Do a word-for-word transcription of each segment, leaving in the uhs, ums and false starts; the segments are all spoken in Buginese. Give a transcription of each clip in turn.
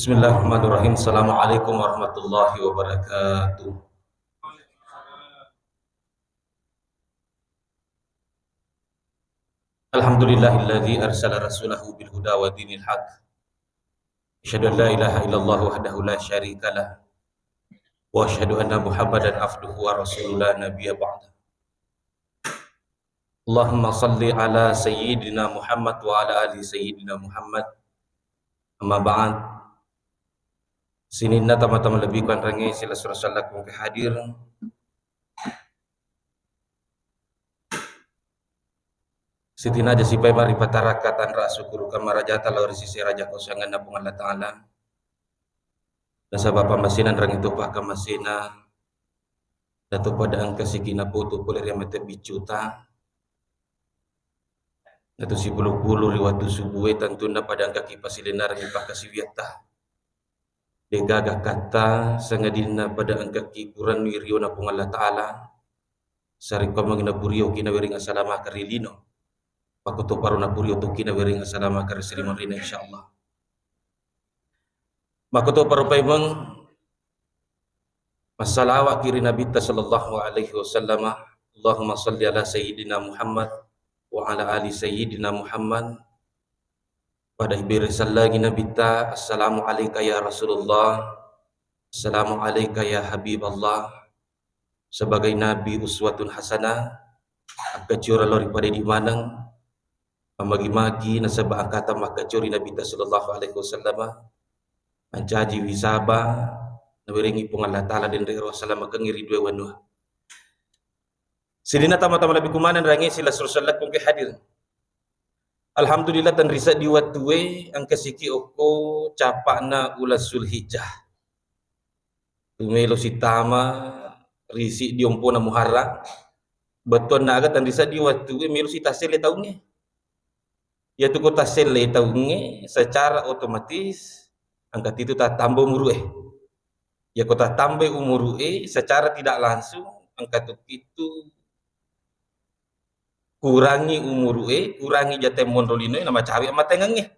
Bismillahirrahmanirrahim. Assalamualaikum warahmatullahi wabarakatuh. Alhamdulillahilladzi arsala rasulahu bil huda wa dinil haq. Asyhadu an la ilaha illallah wahdahu la syarika lah. Wa asyhadu anna Muhammadan abduhu wa rasuluhu la nabiyya ba'da. Allahumma salli ala sayyidina Muhammad wa ala ali sayyidina Muhammad. Amma ba'd. Sininna tama-tama lebbi kuanrangi sila surah sallaku ke hadir. Sitinaja sipai mari patarakka tanra sukuru kamarajata lao ri sisi raja kosanganna Puang Allah Ta'ala. Nasaba pammasena rangi tu pakkamasena, natu pada engka siki naputu pole ri mate biccuta. Natu sipulu-pulu ri watu subue tantunna pada engka ki pasilenareng pakkasiwiatta. Degaga katta sangadinna pada engka ki purannui riona Puang Allah Ta'ala. Sarekkoammengngi napurio ki nawereng asalamaka ri lino. Pakkutoparo napurio tu ki nawereng asalamaka ri salimonrina insyaallah. Makkutoparo paimeng massalawaki ri Nabitta sallallahu alaihi wasallama. Allahumma salli ala sayyidina Muhammad wa ala ali sayyidina Muhammad. Pada ibere sallangi Nabitta, assalamu alaika ya Rasulullah, assalamu alaika ya Habiballah. Sebagai Nabi uswatun hasanah, akkaciora lao ri pada idi maneng, mamagi-magi nasaba angkata makkacori Nabitta sallallahu alaihi wasallama, mancaji wisaba, nawerengi Puang Allah Ta'ala denre ro salamakengngi ri dua wanua. Sininna tama-tama lebbi kumaneng rangi sila surah sallaku ke hadir. Alhamdulillah, tenri seddi wattue engka siki okko capa'na uleng Zulhijjah. Tu melo sitama ri siddi ompona Muharram. Bettuanna aga tenri seddi wattue melo sitasselle taungnge. Iyatu ko tasselle taungnge secara otomatis engka titu tattamba umuru'e. Iya ko tattambai umuru'e secara tidak langsung engka tu kitu kurangi umuru'e, kurangi jate monro linoe, namacawe amatengengnge.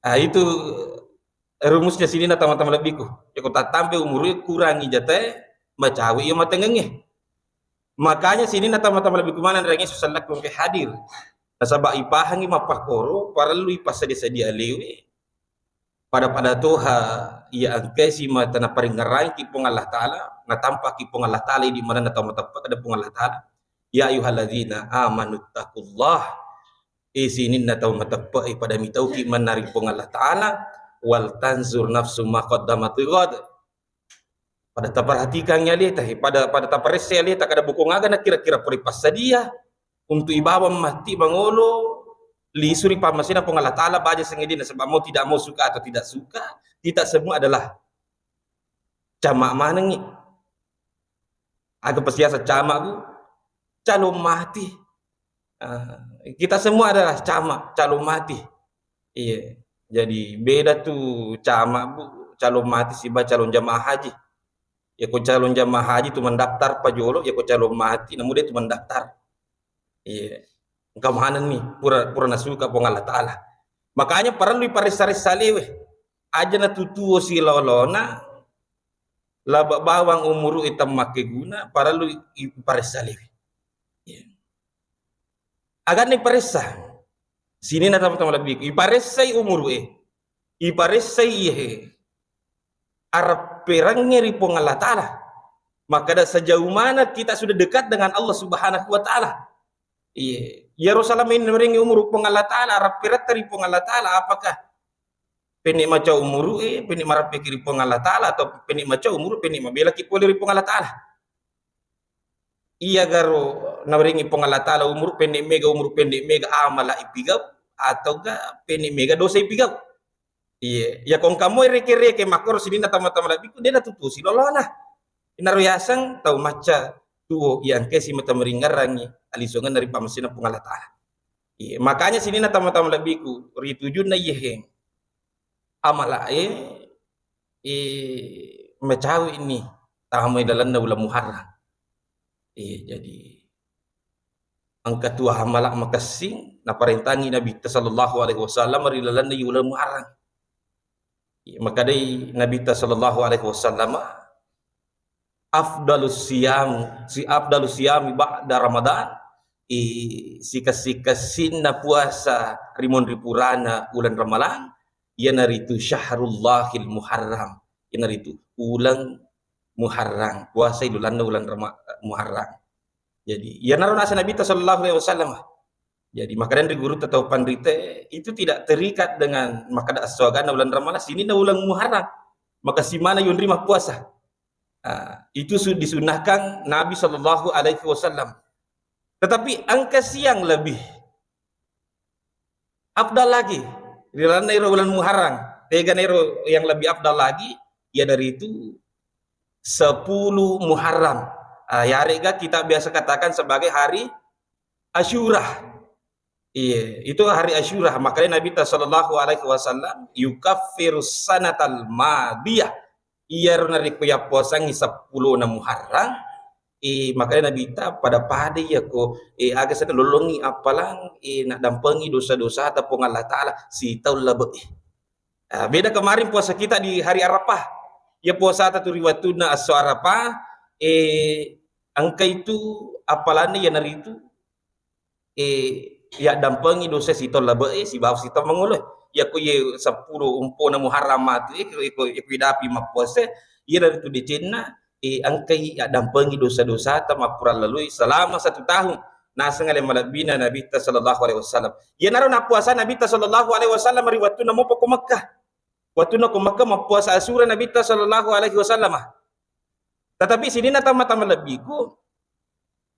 Ah, itu rumusnya sininna tama-tama lebbiku. Iya ko tattambai umuru'e, kurangi jate, macawe iya amatengengnge. Makanya sininna tama-tama lebbiku maneng rangi sallakku ke hadir. Nasaba ipahangi mappakoro, parellu ipassedia-sedia lewe. Pada-pada toha iya engkae simata naparingngerangki Puang Allah Ta'ala, natampaki Puang Allah Ta'ala idi manenna tau mateppe'e, kada Puang Allah Ta'ala, "Ya ayyuhalladzina amanu taqullaha." E sininna tau mateppe'e, pada mitauki mennari Puang Allah Ta'ala, "Wal tanzur nafsum ma qaddamat lighad." Pada taperhatikangngi aleta, he, pada, pada taparessai aleta, kada bokong aga na kira-kira pura ipassadia untuk ibawang matti mangolo lisu ri pammasena Puang Allah Ta'ala baja sengedina, sebab mau tidak mau, suka atau tidak suka, kita semua adalah cama manengngi. Aga pasiasa cama ku calon mati. Ah, kita semua adalah cama, calon mati. Iya. Jadi beda tu cama, Bu, calon mati siba calon jamaah haji. Ya ko calon jamaah haji tu mendaftar pajolo, ya ko calon mati namude tu mendaftar. Iya. Engka manenni pura, pura nasuka Puang Allah Ta'ala. Makanya parellu iparessa-ressa lewe. Aja natutuo silolona, laba bawang umuru e temmakkeguna, parellu iparessa lewe. Iya. Aganna iparessa. Sininna tama-tama lebbiku. Iparessai umuru e. Iparessai iyehe. Arapperangnge ri Puang Allah Ta'ala. Makkeda sejauh mana kita sudah dekat dengan Allah Subhanahu wa Ta'ala. Iya. Iyaro salama ini nawerengi umuru Puang Allah Ta'ala, arapperatta ri Puang Allah Ta'ala, apakah penne maca umuru e, penne marappeki ri Puang Allah Ta'ala, atau penne maca umuru, penne mabelaki pole ri Puang Allah Ta'ala? Iya garo nawerengi Puang Allah Ta'ala umuru pendek mega, umuru pendek mega amala ipigau, atau ga pendek mega dosa ipigau? Iya, ya ko engka moi reke-reke makkoro sininna tama-tama lebbiku, de natutusi lolona. Inaro yaseng tau macca tuo iya engkae simata maringngerangi alisongenna ri pammasena Puang Allah Ta'ala. Iya, makanya sininna tama-tama lebbiku, ri tujunna iyehe amala e, e, macawe ini tamai lalenna uleng Muharram. Iya, jadi engka tu amala makessing naparentangi Nabitta sallallahu alaihi wasallam ri lalenna uleng Muharram. Makkedai Nabitta sallallahu alaihi wasallam, afdalus siyam, si afdalus siyami ba'da Ramadan, i, sikes-sikessinna puasa ri monri purana uleng Ramalang, iyanaritu syahrullahil Muharram, iyanaritu uleng Muharram, puasa ilulanna uleng Rama-, Muharram. Jadi, iyanaro naseng Nabitta sallallahu alaihi wasallam. Jadi, makkedai ri gurutta tau panrita, itu tidak terikat dengan makkeda assuaganna uleng Ramalang, sininna uleng Muharram. Maka simana yonri mappuasa. Ah, itu su-, disunnahkan Nabi sallallahu alaihi wasallam. Tetapi engka siang lebih afdal lagi. Ri lalenna ero uleng Muharram, tegana ero yang lebih afdal lagi, iyanaritu sepuluh Muharram. Ah, yarega kita biasa katakan sebagai hari Asyura. Iya, itu hari Asyura. Makanya Nabitta sallallahu alaihi wasallam, "Yukaffirus sanatal madiyah." Iyaro narekko yappuasangngi seppulona Muharram, eh, makanya Nabitta pada-pada iyako, eh, aga sana lolongi appalang, eh, naddampengi dosa-dosata Puang Allah Ta'ala sitaung labe'e. Ah, beda kemarin puasa kita di hari Arafah. Ya puasata tu ri wettunna esso Arafah, eh, engka itu appalanna iyanaritu, eh, yaddampengi dosa sitaung labe'e sibawa sitaung mangoloe. Yakko ye seppulo umpona Muharram matu, eh, ko, ko, ko idapi mappuasa, iyanaritu decenna, eh, engkai yaddampengi dosa-dosata mappura laloi selama satu tahun. Naseng ale malebbina Nabitta sallallahu alaihi wasallam. Iyanaro nappuasa Nabitta sallallahu alaihi wasallam ri wettunna mopa ko Mekkah. Wettunna ko Mekkah mappuasa Asyura Nabitta sallallahu alaihi wasallam. Tetapi sininna tama-tama lebbiku,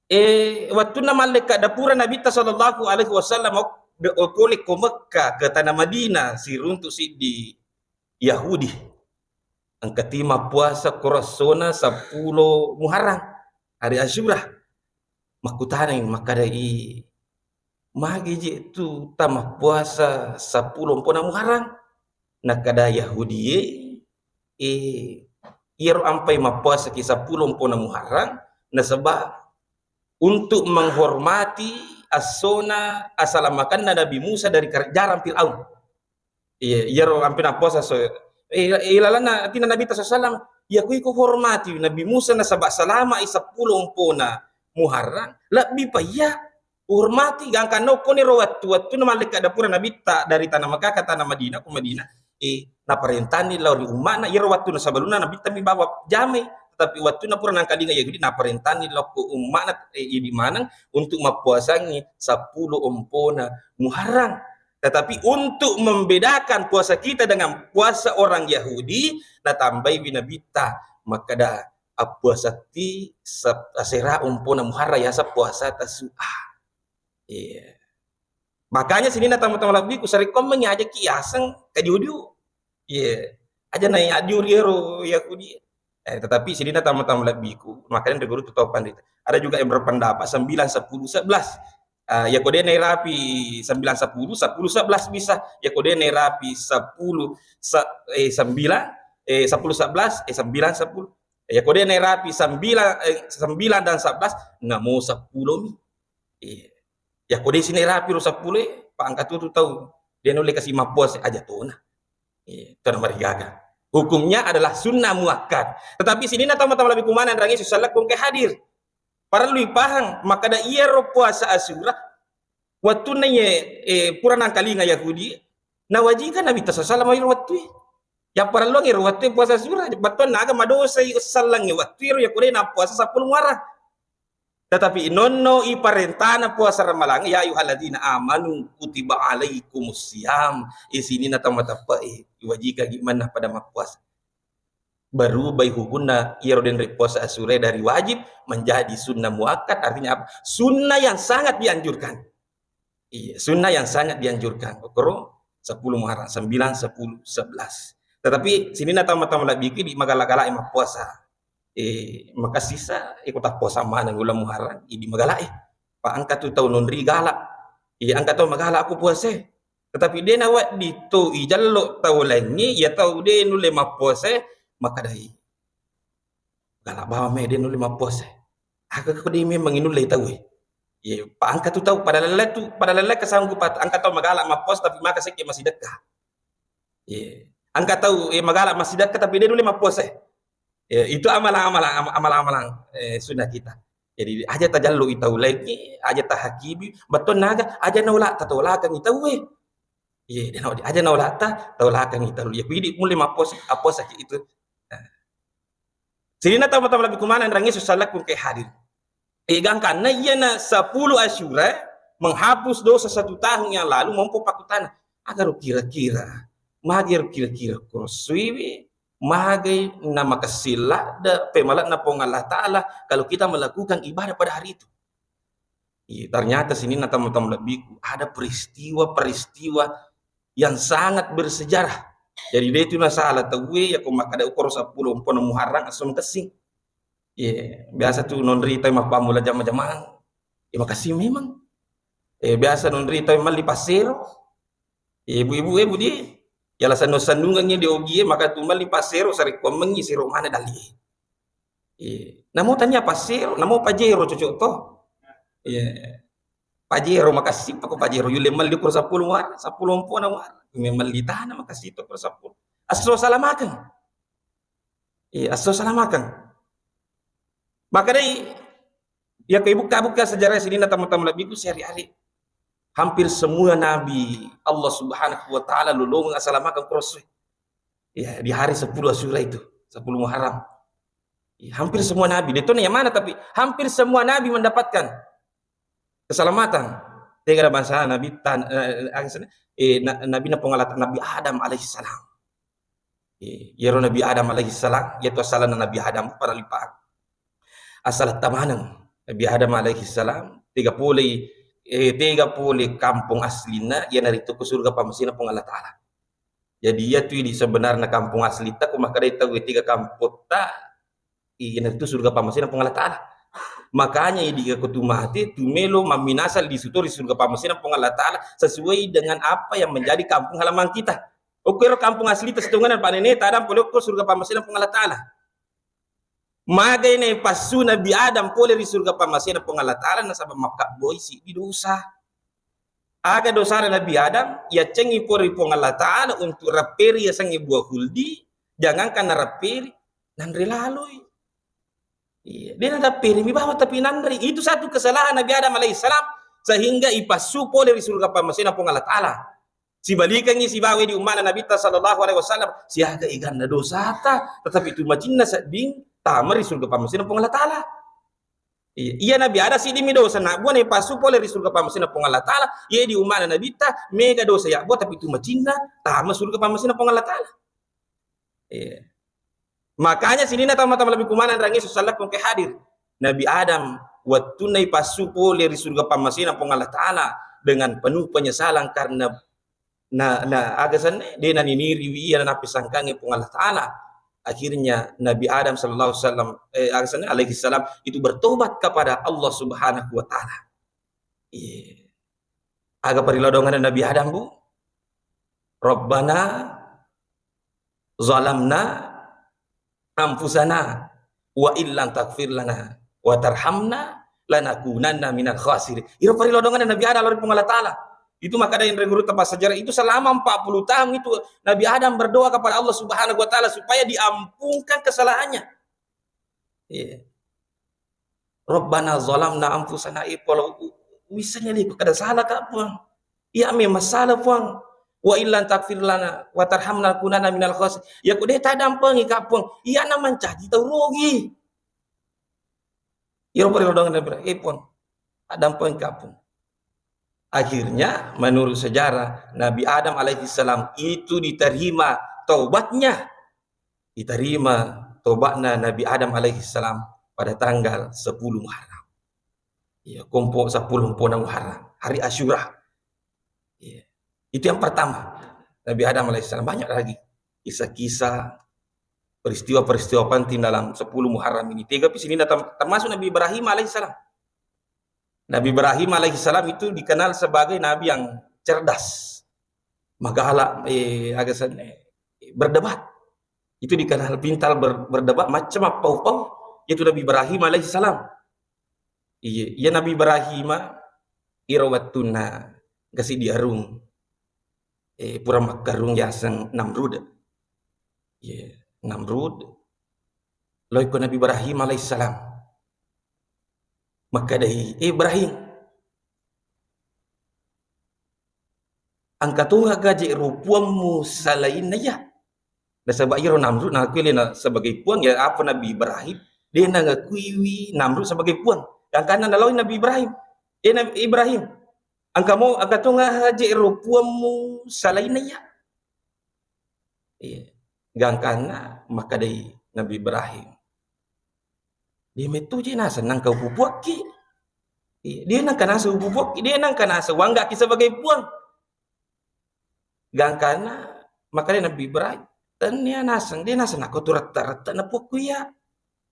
eh, wettunna mallekka dapura Nabitta sallallahu alaihi wasallam ok-, de-, pole ko Mekkah ke tanah Madinah siruntu siddi Yahudi. Engka ti mappuasa ko essona seppulo Muharram, hari Asyura. Makkutanai, makkedai, "Magi je tu tamappuasa seppulo umpona Muharram?" Nakkeda Yahudie, "Eh, iyaro ampai mappuasaki seppulo umpona Muharram, nasaba untuk menghormati essona asalamakanna Nabi Musa dari kejaran Firaun." Iya, iyaro ampe nappuasa so, eh, ilalanna atinna Nabitta sallallahu alaihi wasallam, "Iya ku iko hormati Nabi Musa nasaba salama'i seppulo umpona Muharram, lebbi pa iya uhormati, gangkanna okkoniro wettu-wettunna mallekka dapura Nabitta dari tanah Mekah ke tanah Madinah, ku Madinah, eh, naparentani lao ri umma'na, iyaro wettunna sebelumna Nabitta mi bawa jamai, tetapi wettunna pura nangkalinga Yahudi, naparentani lao ko umma'na, eh, idi maneng untuk mappuasangi seppulo umpona Muharram." Tetapi untuk membedakan puasa kita dengan puasa orang Yahudi, natambaiwi Nabitta makkeda, "Appuasatti sep-, asera umpona Muharram yaseng puasa Tasu'a." Iya. Makanya sininna tama-tama lebbiku, sarekkoammengngi ajaki yaseng kadiu-diu. Iya. Aja nai adiu ri ero Yahudi. Eh, tetapi sininna tama-tama lebbiku, makanya ri guru tu tau panrita. Ada juga yang berpendapat sembilan, sepuluh, sebelas. Ah, yako de' nairapi sembilan, sepuluh, sepuluh, sebelas bisa. Yako de' nairapi sepuluh, se-, eh, sembilan, eh, sepuluh, sebelas, eh, sembilan, sepuluh. Yako de' nairapi sembilan, eh, sembilan dan sebelas, namo seppulo mi. Iya. Yako de' sinairapi ro seppulo, eh, pa engka tu, tu tau. De' nulle kasi mappuasa aja tona. Iya, tona marigaga. Hukumnya adalah sunnah muakkad. Tetapi sininna tama-tama lebbiku maneng rangi susallakku engka hadir. Parellu ipahang, makkeda iyaro puasa Asyura, wettunna iye, eh, pura nangkalinga Yahudi, nawajika Nabitta sallallahu alaihi wasallam iyaro wettue. Yapparelluang iyaro wettue puasa Asyura, bettuanna aga madosai ussallangngi wettu iyaro yako de' nappuasa seppulo Muharram. Tetapi nonno iparentana puasa Ramalang, "Ya ayyuhalladzina amanu kutiba alaikumus siyam." Isininna tau mateppe'e, iwajikagi manna pada mappuasa. Berubai hukunna iyaro denre puasa Asyura dari wajib menjadi sunnah muakkad, artinya apa? Sunnah yang sangat dianjurkan. Iya, sunnah yang sangat dianjurkan. Okkoro sepuluh Muharram, sembilan, sepuluh, sebelas. Tetapi sininna tau matama lebbiku di magala-gala mappuasa. Eh, makasisa, eh, ko tappuasa maneng uleng Muharram, idi magala, eh. Pa engka tu tau nonri gala. Iya, engka tau magala ko puasa. Tetapi de' nawedding to ijello tau laingnge, iya tau de' nulle mappuasa, makkedai, "Gala bawang me de' nulle mappuasa. Aga ko de' memang inulle tau, eh." Iya, pa engka tu tau pada lelle tu, pada lelle kesanggupan, engka tau magala mappuasa tapi maka sekke masih dekat. Iya. Engka tau, eh, magala massidekka tapi de nulle mappuasa. Eh, itu amalan-amalan, am-, amalan-amalan, eh, sunnah kita. Jadi, aja tajallu'i tau laingngi, aja tahakibi, bettuanna aga, aja naola tatolakengngi tauwe. Iya, de nao-, aja naola ta-, tolakengngi tau. Iya, ku idi mulle mappuasa, appuasaki itu. Nah. Sininna tau-tau lebbi kumaneng rangi susah laku engka hadir. Eh, gangkanna iyana sepuluh Asyura menghapus dosa satu tahun yang lalu, mompo pakkutana. Aga ro kira-kira, magi ro kira-kira korosuiwi, magai na makessing ladde pemale'na Puang Allah Ta'ala kalau kita melakukan ibadah pada hari itu. Iya, ternyata sininna tau-tau lebbiku ada peristiwa-peristiwa yang sangat bersejarah. Jadi, de tu nasala tauwe, ya ko makkada ukoro sepuluh mpona Muharram esso makessing. Iya, biasa tu nonri tau mappammula jama-jamang. Ya, makessing memang. Eh, biasa nonri tau melli passero. Iya, ibu-ibu, eh, budi. Ya, la senno-sennungengngi di ogie, maka tu melli passero, sarekkuammengngi sero mana dali. Iya. Namo tania passero, namo pajero cocok to. Iya. Pajero makessing pako pajero yulle melli ukoro sepuluh Muharram, sepuluh mpona Muharram. Melli tana makessing to ukoro sepuluh. Esso salamakeng. Iya, esso salamakeng. Maka dai, ya ko ibuka-buka sejarah sininna tau-tau lebbiku sehari-hari. Hampir semua nabi Allah Subhanahu wa Ta'ala lolongeng asalamakeng korosuiwi. Ya, di hari sepuluh Asyura itu, sepuluh Muharram. Ya, hampir semua nabi, de tona yang mana, tapi hampir semua nabi mendapatkan keselamatan. Tega ada bangsa Nabi tan-, eh, eh, eh, Nabi na Puang Allah Ta-, Nabi Adam alaihissalam. Eh, iyaro Nabi Adam alaihissalam, iyatu asalna Nabi Adam pada lipa. Asal tamaneng Nabi Adam alaihissalam, tega pole, eh, tega pole kampong aslinna, iyanaritu ko surga pammasena Puang Allah Ta'ala. Jadi, iyatu idi sebenarna kampong aslita, ko makkedai tau tega kampotta, iyanaritu surga pammasena Puang Allah Ta'ala. Makanya idi ko tu mate, tu melo mamminasa lisu to ri surga pammasena Puang Allah Ta'ala sesuai dengan apa yang menjadi kampung halaman kita. Okko ero kampung aslita sitongenna Pak Nene, tadang pole okko surga pammasena Puang Allah Ta'ala. Magai naipassu Nabi Adam pole ri surga pammasena Puang Allah Ta'ala nasaba makkabboi siddi dosa. Aga dosana Nabi Adam, yaccengi pole ri Puang Allah Ta'ala untuk rapperi yasengnge buah khuldi, jangankan narapperi, nanre laloi. Iya, de narapperi mi bawang tapi nanre. Itu satu kesalahan Nabi Adam alaihissalam sehingga ipassu pole ri surga pammasena Puang Allah Ta'ala. Sibalikengngi sibawa di umma'na Nabitta sallallahu alaihi wasallam, siaga eganna dosata, tetapi tu macinna sedding tama ri surga pammasena Puang Allah Ta'ala. Iya, iya Nabi Adam siddi mi dosa, nabbua naipassu pole ri surga pammasena Puang Allah Ta'ala, iya di umma'na Nabitta, mega dosa yabbua, tapi tu macinna tama surga pammasena Puang Allah Ta'ala. Iya. Makanya sininna tau-tau lebbi kumaneng rangi susah laku engka hadir. Nabi Adam, wettunna ipassu pole ri surga pammasena Puang Allah Ta'ala dengan penuh penyesalan karena na, na, aga senna, de naniniriwi iya napesangkangi Puang Allah Ta'ala. Akhirnya Nabi Adam sallallahu alaihi wasallam, eh, aga senna, alaihi salam itu bertobat kepada Allah Subhanahu wa Ta'ala. Iya. Aga parilodongenna Nabi Adam, Bu? Rabbana zalamna anfusana wa illam taghfir lana wa tarhamna lanakunanna minal khasirin. Iro parilodongenna Nabi Adam lao ri Puang Allah Ta'ala. Itu makanya yang guru tebas sejarah itu selama empat puluh tahun itu Nabi Adam berdoa kepada Allah Subhanahu wa Ta'ala supaya diampunkan kesalahannya. Iya. Rabbana zalamna anfusana, eh, polo u-, u-, wissengngi liku kada salaka, Puang. Iya memang sala, Puang. Wa illam taghfir lana wa tarhamna lanakunanna minal khasirin. Iya ko de taddampengika, Puang, iyana mancaji tau rugi. Iyaro parilodongenna Nabi, eh, Puang, taddampengika, Puang. Akhirnya, menurut sejarah, Nabi Adam alaihissalam itu diterima taubatnya. Diterima taubatna Nabi Adam alaihissalam pada tanggal sepuluh Muharram. Ya, kompo sepuluh mpona Muharram, hari Asyura. Ya. Itu yang pertama, Nabi Adam alaihissalam. Banyak lagi kisah-kisah, peristiwa-peristiwa penting dalam sepuluh Muharram ini. Tega pi sininna tam-, termasuk Nabi Ibrahim alaihissalam. Nabi Ibrahim alaihissalam itu dikenal sebagai nabi yang cerdas. Magala, eh, aga senna, eh, berdebat. Itu dikenal pintar ber-, berdebat, macam apa upau, itu Nabi Ibrahim alaihissalam. Iya, iya Nabi Ibrahim, iro wettunna kasi di arung, eh, pura makkarung yaseng Namrud. Iya, Namrud, loi ko Nabi Ibrahim alaihissalam. Makkedai, "Eh, Ibrahim, engka tonga gaje ro puammu salainna iya?" Nasaba iyaro Namrud nangakui alena sebagai puang, ya apa Nabi Ibrahim, de nangakuiwi Namrud sebagai puang. Gangkanna naloi Nabi Ibrahim, "Eh, Nabi Ibrahim, engka mo, engka tonga gaje ro puammu salainna iya?" Iya. Gangkanna makkedai Nabi Ibrahim, "De metto je naseng nangka upupuakki. Iya, de nangka naseng upupuakki, de nangka naseng wanggaki sebagai puang." Gangkanna makkeda Nabi Ibrahim, "Tennia naseng, de naseng nakko tu retta-retta na puakku iya."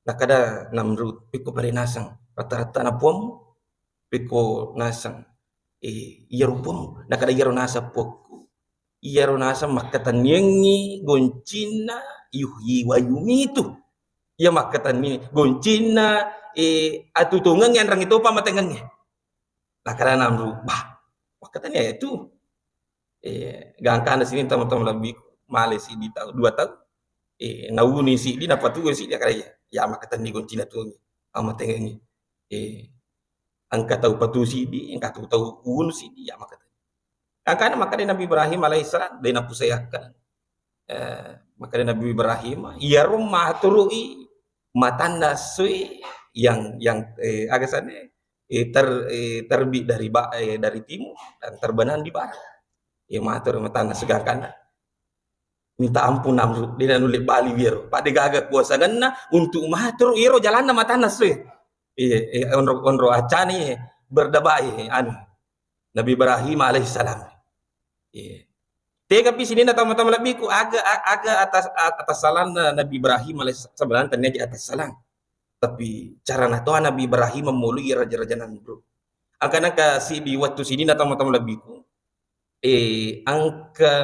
Nakkeda Namrud, "Pekko pare naseng retta-retta na puammu? Pekko naseng, eh, iyaro puammu?" Nakkeda, "Iyaro naseng puakku, iyaro naseng makkatenniangngi goncinna yuhyi wa yumitu." Iya makkatenni goncinna, eh, atutongengnge, anrangnge topa amatengengnge. Nakkeda Namrud, "Bah, makkatenni iyatu." Eh, gangkanna sining tau-tau malebbiku, male siddi tau, dua tau. Eh, nauni siddi, napatui siddi, akkeda, "Iya, iya makkatenni goncinna tuongnge, amatengengngi. Eh, engka tau patu siddi, engka tau, tau unu siddi, iya makkatenni." Gangkanna makkeda Nabi Ibrahim alaihissalam, de napusai akkalenna. Eh, makkeda Nabi Ibrahim, "Iyaro maturu'i matanna essoe yang, yang, eh, aga asenna, eh, ter-, eh, terbit dari ba-, eh, dari timur dan terbenam di barat." Iya maturu matanna esso gangkanna. Minta ampun Namrud, de nanulle bali iyaro. Pada gaga kuasangenna untuk maturu iyaro jalanna matanna essoe. Iya, eh, onro, onro acani berdebai, anu, Nabi Ibrahim alaihissalam. Iya. Tegapi sininna tau-tau malebbiku, aga, a-, aga atas, a-, atassalanna Nabi Ibrahim alaihis-, sebenarnya tennia atassalang. Tapi cara natoa Nabi Ibrahim memoloi raja-raja Namrud. Angka nangka siddi wettu sininna tau-tau malebbiku, eh, engka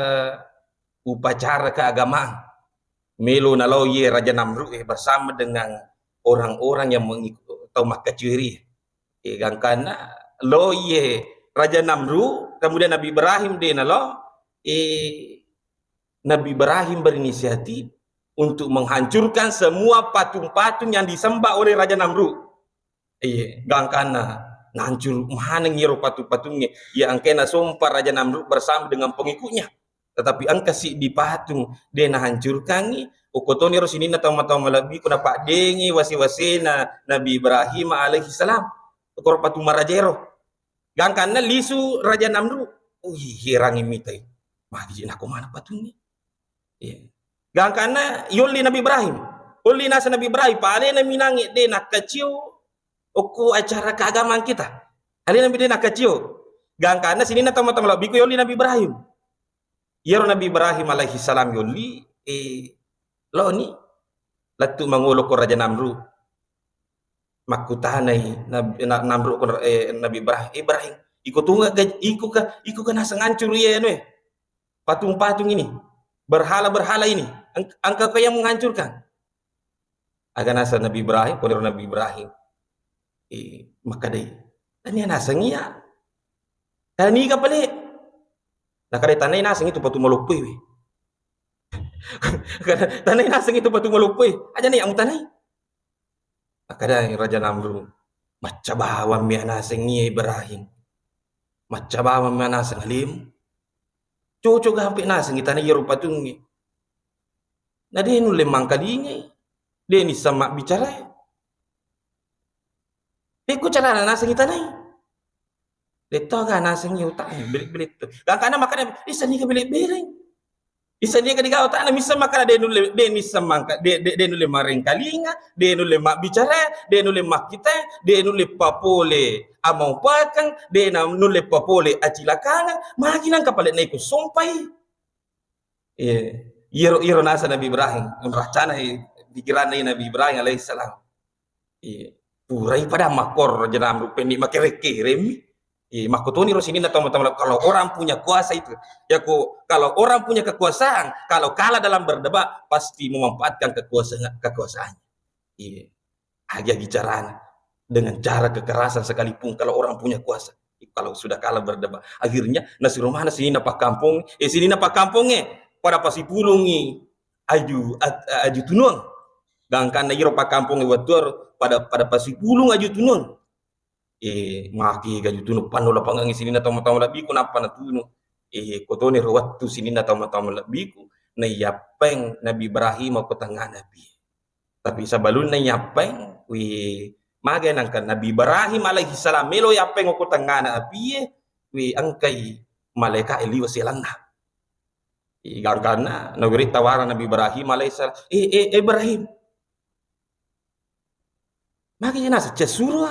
upacara keagamaan melo nalao iye Raja Namrud, eh, bersama dengan orang-orang yang mengikut, tau makkacueri. Eh, gangkanna lo iye Raja Namrud, kemudian Nabi Ibrahim de nalo, eh, Nabi Ibrahim berinisiatif untuk menghancurkan semua patung-patung yang disembah oleh Raja Namrud. Iya, gangkanna nancuru maneng iyaro patung-patungnge, iya engkae nasompa Raja Namrud bersama dengan pengikutnya. Tetapi engka siddi patung de nahancurkangngi, okko toniro sininna tau-tau malebbiku napaddengi wase-wasena Nabi Ibrahim alaihissalam. Okko patung marajaero. Gangkanna lisu Raja Namrud, "Wih, herangi mitai. Magi je nako maneng patungnge?" Iya. Gangkanna yolli Nabi Ibrahim. Olli naseng Nabi Ibrahim, pa alena minangnge de nakkacio okko acara keagamaan kita. Alena mi de nakkacio. Gangkanna sininna tau-tau malebbiku yolli Nabi Ibrahim. Iyaro Nabi Ibrahim alaihissalam yolli, eh, loni lettu mangolo ko Raja Namrud. Makkutanai Nab-, Na-, Namrud ko, eh, Nabi Ibrahim, "Ibrahim, iko tunga ga-, iko ka, iko ka naseng ancuru iye anu, eh, patung-patung ini, berhala-berhala ini, eng-, engka ko yang menghancurkan?" Aga naseng Nabi Ibrahim, koniro Nabi Ibrahim, eh, makkedai, "Tania naseng iya. Taniga pale?" Nakkeda, "Tanai naseng itu patung maloppo we." "Tanai naseng itu patung maloppo. Aja na iya mutanai." Akkeda Raja Namrud, "Macca bawang mi naseng iya Ibrahim. Macca bawang mi naseng alemu. Cocok gape naseng itanai iyaro patungnge. Na de nulle mangkalingai, de nisseng mabbicara. Pekko carana naseng itanai?" Detto aga nasengngi utanna, belek-belek tu. Gangkanna makkeda, "Issa niga belek-belek? Issa niga diga utanna?" Misseng makkeda, "De nulle, de misseng mangka, de, de, de nulle marengkalinga, de nulle mabbicara, de nulle makkita, de nulle papole amaupakeng, de na nulle papole acilakangeng, magi nangka pale naiko sompai?" Iya, iyaro, iyaro naseng Nabi Ibrahim, onraccanai pikiranna Nabi Ibrahim alaihissalam. Iya, purai pada makkoro Raja Namrud penni makerek-keremmi. Iya, makkotoniro sininna tau-tau, kalau orang punya kuasa itu, ya ko, kalau orang punya kekuasaan, kalau kalah dalam berdebat, pasti memanfaatkan kekuasaan, kekuasaannya. Iya. Agi-agi carana, dengan cara kekerasan sekalipun kalau orang punya kuasa. Kalau sudah kalah berdebat, akhirnya nasiro mana sininna pakkampong, eh, sininna pakkampongngé pada pasipulungngi aju, at-, aju tunuang. Gangkanna iro pakkampong wettuaro pada, pada pasipulung aju tunuang. Eh, magi aju tunuang, panno lapangengngi sininna tau-tau malebbiku nappa natunu. Eh, kotoni ro wettu sininna tau-tau malebbiku, naiyappeng Nabi Ibrahim ko tengngana api. Tapi sebelumna nyappeng, wi, magi nangka Nabi Ibrahim alaihi salam melo yappeng ko tengngana apie, wi, engkai malaika liwa selanna. Gangkanna nawiri tawarang Nabi Ibrahim alaihi salam, "Eh, eh, Ibrahim, magi nasa cessuro?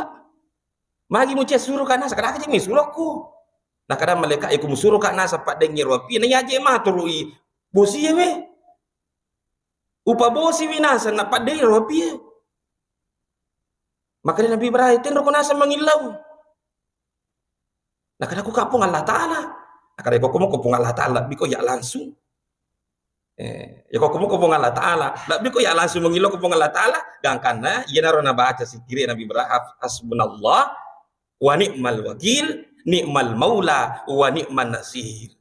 Magi mu cessuro kana sakadaka je mi surokku?" Nakada malaika, "Iko musuro ka nasa paddengi ro apie, na yaje maturui bosie we." Upabosi wi naseng, napaddei ro apie. Makkedai Nabi Ibrahim, "Tenroko naseng mangillau." Nakada, "Ko ka Puang Allah Ta'ala." Nakada, "Ko komo ko Puang Allah Ta'ala, lebbi ko ya langsung." Eh, ya ko komo ko Puang Allah Ta'ala, lebbi ko ya langsung mangillau ko Puang Allah Ta'ala. Gangkanna, iyanaro nabaca sikiri Nabi Ibrahim, "Hasbunallah wa ni'mal wakil, ni'mal maula wa ni'man nasir."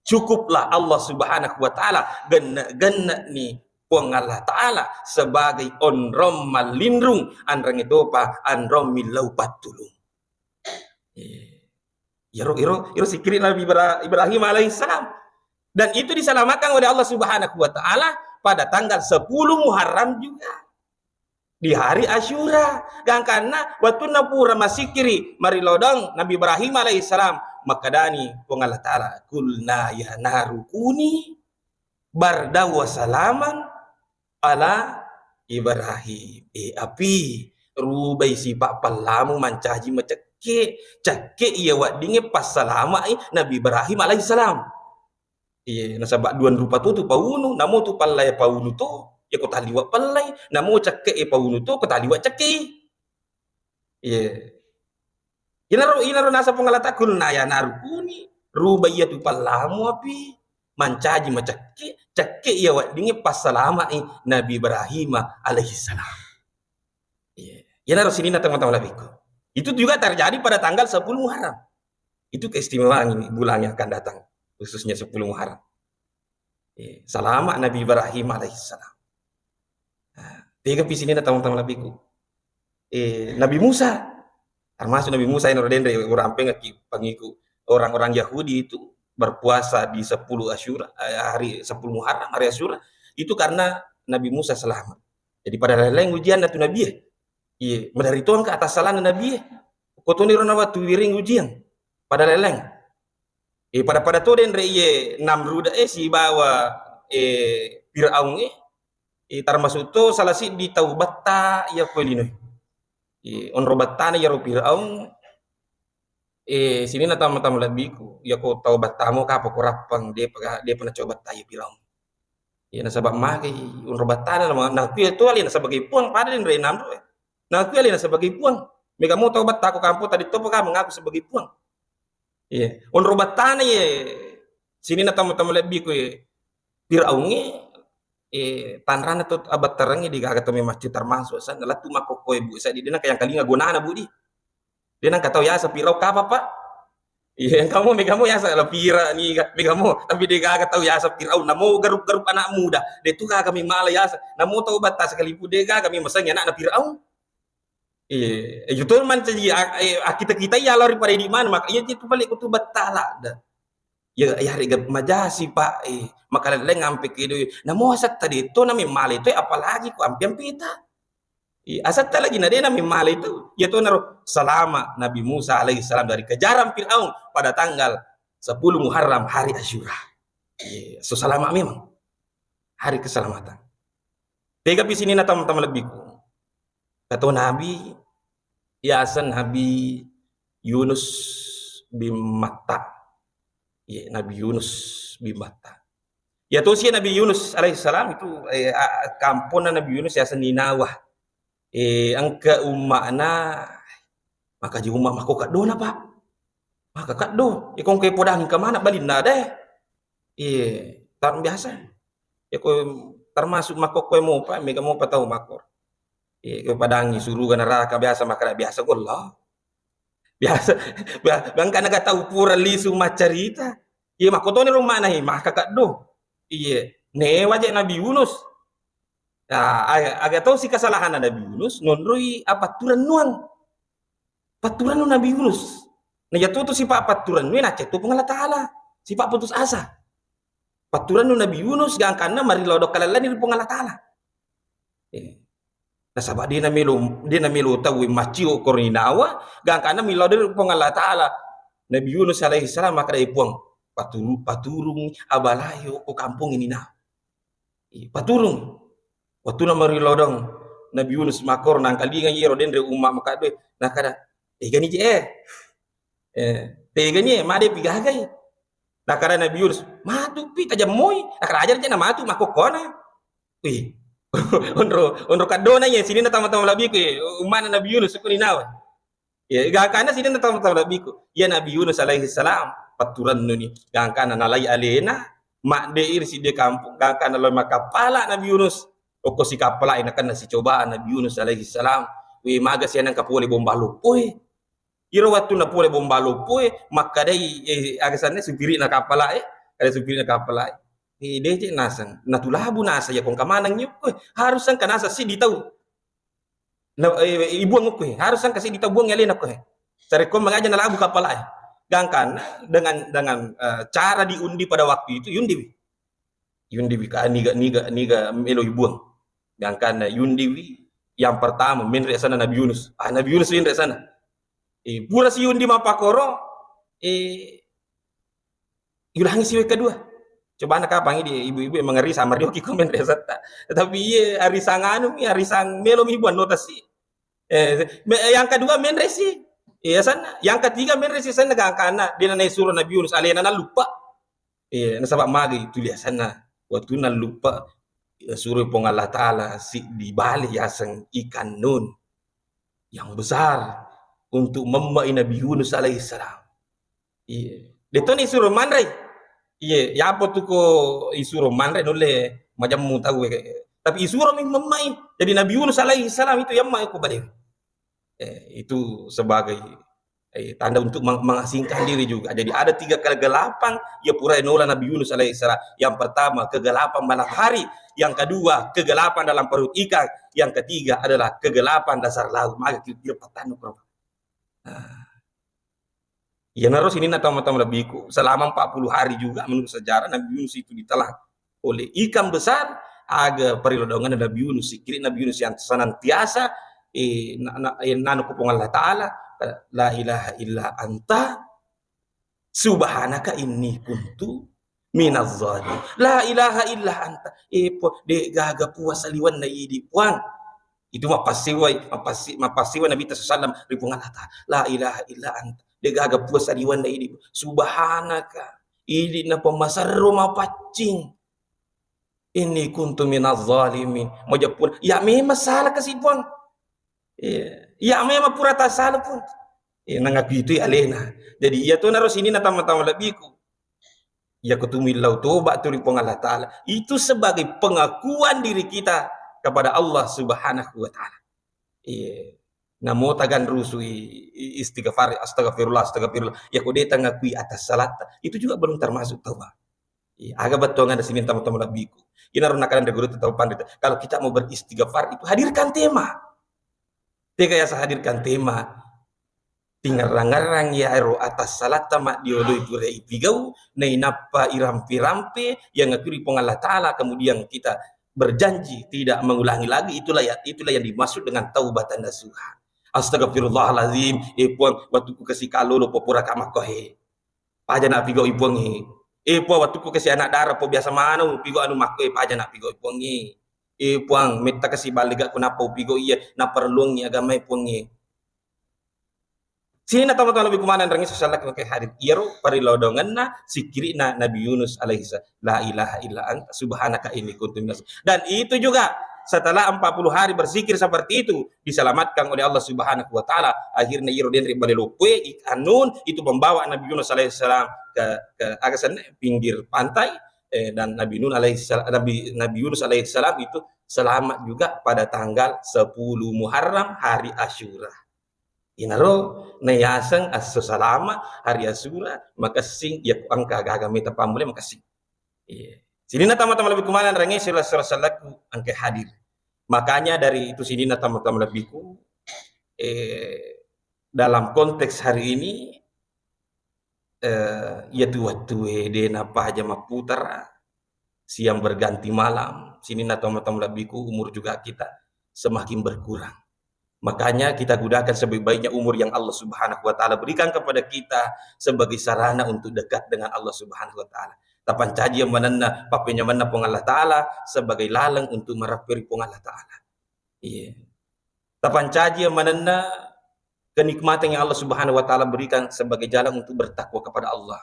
Cukuplah Allah Subhanahu wa Ta'ala, genne-genne ni Puang Allah Ta'ala sebagai onrong mallinrung, anreng itopa onrong millau pattulung. Eh, iro, iro, iro sikiri Nabi Ibra-, Ibrahim alaihissalam. Dan itu diselamatkan oleh Allah Subhanahu wa Ta'ala pada tanggal sepuluh Muharram juga. Di hari Asyura. Gangkanna wettunna pura masikiri marilodong Nabi Ibrahim alaihissalam, makkedani Puang Allah Ta'ala, "Qulna ya naru kuni bardan wa salaman ala Ibrahim." Eh, api, rubai sipa pallamu mancaji macekke. Cekke iya weddingnge passalama'i Nabi Ibrahim alaihissalam. Iye, nasaba duang rupa to tu paunu, namo tu pallai paunu to, ya ko taliwa pallai, namo cekke e paunu to, ko taliwa cekke. Iye. Inaro, inaro nasa Puang Allah Ta'ala, "Qulna ya naru kuni," rubai iya tu pallamu api, mancaji macekke, cekke iya weddingnge passalama'i Nabi Ibrahim alaihissalam. Iya. Iyanaro sininna teman-teman lebbiku. Itu juga terjadi pada tanggal sepuluh Muharram. Itu keistimewaan ini bulan yang akan datang, khususnya sepuluh Muharram. Eh, salama Nabi Ibrahim alaihissalam. Nah, tegapi sininna teman-teman lebbiku. Eh, Nabi Musa, termasuk Nabi Musa yang denre urampengaki pangiku orang-orang Yahudi itu berpuasa di sepuluh Asyura, eh, hari sepuluh Muharram, hari Asyura, itu karena Nabi Musa selamat. Jadi pada lain-lain ujian natu Nabi, eh. Iya, madari to engka atas salana Nabi, eh. Kotoni rona waktu wiring ujian. Pada lain-lain. Eh, pada-pada to denre iye Namrud, eh, sibawa, eh, Firaun, eh. Eh, termasuk to salah siddi tau betta iya ko lino. Eh, onro bettana iyaro Firaun, eh, sininna tama-tama lebbiku, iya ko tau bettamu kapa ko rappang, depa, depa nacoba bettai Firaun. Iya, nasaba magai onro bettana, na, naku iya to alena sebagai puang, pada denre Namrud, eh. Naku iya alena sebagai puang. Mega mo tau betta ko kampung tadi topa ka mengaku sebagai puang. Iya, onro bettana iye sininna tama-tama lebbiku, eh, Firaungnge, eh, tanrana to abetterengnge degaga to memaccu termasuk asenna lettu makkokkoe bu, seddi de nengka yang kalinga gonana bu di. De nengka tau yaseng Firaun kapa, Pak? Iya, engka mo, mega mo yaseng la Fira niga, mega mo, tapi degaga tau yaseng Firaun, namo garup-garup anak muda, de tu gaga mi mala yaseng, namo tau betta sekalipun degaga mi masengi anakna Firaun. Iya, eh, itu mancaji, a-, eh, akkita-kitai yalo ripada idi maneng, maka iya tu pale kutu bettala da. Ya, ya, rega majasi, Pak, eh, makalelleng ampe kedo, namo asetta de to nami male to, apalagi ku ampe-ampeta. Iya, asetta lagi na de nami male to. Iya to naro salama Nabi Musa alaihissalam dari kejaran Firaun pada tanggal sepuluh Muharram, hari Asyura. Iya, so salama memang. Hari keselamatan. Tegapi sininna tama-tama lebbiku. Kato Nabi, yaseng Nabi Yunus bin Matta. Iya, Nabi Yunus bin Matta. Iya tosi Nabi Yunus alaihissalam itu, eh, a-, kamponna Nabi Yunus yaseng Ninawah. Eh, engka umma'na, maka ji umma makko kaddona, Pak. Maka kaddo, iko engka podangi kemana balinna deh. Iya, tar-, biasa. Iya, ko termasuk makkokkoe mopa, mega mopa tau makko. Iya, ko padangi suruga neraka biasa, makkeda biasa golla. Biasa, ba-, bangka naga tau pura lisu maccarita. Iya, makkotoni ro mana, eh, maka kaddo. Iya. Newa je Nabi Yunus. Nah, aga, aga tau si kesalahan Nabi Yunus, nonroi apa turennuang. Patturannu Nabi Yunus. Nah, iya tu, tu sifat patturannu, eh, nacettu Puang Allah Ta'ala. Sifat putus asa. Patturannu Nabi Yunus, gangkanna marilodong kalellani ri Puang Allah Ta'ala. Eh. Nasaba dia namelo, dia namelo tau maccio ko Ninawa, gangkanna milodong ri Puang Allah Ta'ala. Nabi Yunus alaihi salam makkeda, "Eh, Puang, paturu-, paturung abalayo ko kampung Ninawa." Ih, paturung. Wattunna marilodong Nabi Yunus makkoro, nangkalinga iyaro denre umma makaddoe, nakada, "Tegani je, eh? Eh, tegani, eh, made pi gagai?" Nakada Nabi Yunus, "Matu pi, tajammoi." Nakada, "Aja je na matu makkokkona." Wih. Onro, onro kaddona iye, sininna tama-tama labbiku, eh, ummana Nabi Yunus, sukuni nawa. Iya, gangkanna sininna tau-tau lebbiku. Iya Nabi Yunus alaihi salam, patturennuni. Gangkanna nalai alena, madde'i ri siddi kampung, gangkanna lao makkappala Nabi Yunus. Okko sikappalai nakenna sicobaan Nabi Yunus alaihi salam. We, maga sianeng kapole bomba loppoe. Iro wattunna pole bomba loppoe, makkadai, eh, aga sanna supirina kappalae, kada supirina kappalae. Eh, deceng naseng, natulabu naseng, iya kongka maneng yukku. Harus engka naseng siddi tau. Na, eh, ibuang okko, harus engka siddi tau buang alena ko. Sarekko mangaja nalabu kappala, eh. Gangkan dengan, dengan, eh, cara diundi pada waktu itu, yundiwi. Yundiwi ka, niga, niga, niga melo ibuang. Gangkan yundiwi, yang pertama, menre sana Nabi Yunus. Ah, Nabi Yunus menre sana. Eh, pura si yundi mappakoro, eh, yulangi siwe kedua. Cobana kapang idi ibu-ibu yang mengeri sama rioki komen resetta. Tapi iye arisang anu mi, arisang melo mi buan nota si. Eh, me-, yang kedua menre si. Iya sana. Yang ketiga menre si sana gangkana. Dia nana suruh Nabi Yunus alena na lupa. Iya, nasaba magi itu dia sana. Waktu na lupa, ya, suruh Puang Allah Ta'ala si dibalik yaseng ikan nun yang besar untuk membai Nabi Yunus alaihissalam. Iya. Detoni isuro manrei. Iya, yapo tu ko isuro manrei nulle majemmu tau, eh. Tapi isuro mi memmai. Jadi Nabi Yunus alaihi salam itu yemmai ko bale. Eh, itu sebagai, eh, tanda untuk meng-, mengasingkan diri juga. Jadi ada tiga kegelapan ya pura nola Nabi Yunus alaihi salam. Yang pertama kegelapan malam hari, yang kedua kegelapan dalam perut ikan, yang ketiga adalah kegelapan dasar laut. Maka kira-kira patanu. Nah. Iyanaro sininna tau-tau lebbiku, selama empat puluh hari juga menurut sejarah Nabi Yunus itu ditelan oleh ikan besar, aga parilodongenna Nabi Yunus, sikkiri Nabi Yunus yang senantiasa, eh, na-, na-, eh, nanu ku Puang Allah Ta'ala, la ilaha illa anta, subhanaka inni kuntu minaz zalim. La ilaha illa anta. Eh, Puang, de gaga puang saliwenna idi, Puang. Itu mappassewai, mappassi-, mappassewai Nabi sallallahu alaihi wasallam ri Puang Allah Ta'ala. La ilaha illa anta. De gaga puang saliwenna idi. Subhanaka. Idi na pemmasarro mapaccing. Inni kuntu minaz zalimin. Majeppun. Ya memang salah kasi, Puang. Iya. Ya memang pura tasala, Puang. Iya, nangaku itu alena. Jadi iya tu naro sininna tama-tama lebbiku. Iya, ko tumillau toba tu ri Puang Allah Ta'ala. Itu sebagai pengakuan diri kita kepada Allah Subhanahu wa Ta'ala. Iya. Namo tagan rusui i-, istighfar, astagfirullah, astagfirullah. Ya, ko de tangakui atas salatta, itu juga belum termasuk taubat. Iya, aga bettuangan ada sininna tama-tama lebbiku. Inaro nakadang guru tau pandita. Kalau kita mau beristighfar itu hadirkan tema. Tega yasa hadirkan tema. Tingerang-ngerang ya ero atas salatta maddioloi pura ipigau, nainappa irampe-rampe, yang ngakui Puang Allah Ta'ala, kemudian kita berjanji tidak mengulangi lagi, itulah ya, itulah yang dimaksud dengan taubatan nasuha. Astagfirullahaladzim, eh Puang, wattukku kasi kalolo popura kamakkohe. Paja na pigau i Puangnge. Eh Puang, wattukku kasi anak dara po biasa manau pigau anu makkoe, paja na pigau i Puangnge. Eh Puang, metta kasi balle gakku nappa upigau iya, naparelluangngi agamae Puangnge. Sininna tama-tama lebbiku maneng rengi sosial ke hadir. Iyaro parilodongenna sikkiri'na Nabi Yunus alaihissalam. La ilaha illa anta subhanaka inni kuntu minas. Dan itu juga setelah empat puluh hari berzikir seperti itu, diselamatkan oleh Allah Subhanahu wa Ta'ala. Akhirnya iyaro denre bale loppoe, ikan nun, itu membawa Nabi Yunus alaihissalam ke, ke, aga senna, pinggir pantai, eh, dan Nabi Nun alaihissalam, Nabi, Nabi Yunus alaihissalam itu selamat juga pada tanggal sepuluh Muharram, hari Asyura. Inaro nayaseng esso salama, hari Asyura, makessing, iya ko engka gaga mita pammulai makessing. Iya. Sininna tama-tama lebbiku maneng range sila-, sila-, salaku engka hadir. Makanya dari itu sininna tama-tama lebbiku, eh, dalam konteks hari ini, eh, iya tu wettue de napaja mapputara, siang berganti malam, sininna tama-tama lebbiku umur juga kita semakin berkurang. Makanya kita gunakan sebaik-baiknya umur yang Allah Subhanahu wa Ta'ala berikan kepada kita sebagai sarana untuk dekat dengan Allah Subhanahu wa Ta'ala. Tapancaji manenna, pappenyamenna Puang Allah Ta'ala sebagai laleng untuk marapperi Puang Allah Ta'ala. Iya. Tapancaji manenna kenikmatan yang Allah Subhanahu wa Ta'ala berikan sebagai jalan untuk bertakwa kepada Allah.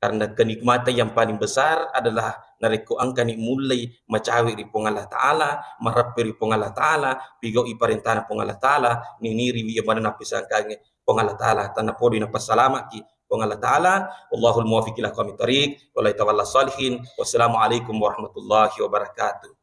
Karena kenikmatan yang paling besar adalah narekko engkani mullei macawe ri Puang Allah Ta'ala, marappe ri Puang Allah Ta'ala, pigau'i parentana Puang Allah Ta'ala, niniriwi iya manenna nappisangkangnge Puang Allah Ta'ala, tanapodoi napassalama'ki Puang Allah Ta'ala. Wallahul muwaffiq ila aqwamit thariq, wallahi tawalla shalihin. Wassalamualaikum warahmatullahi wabarakatuh.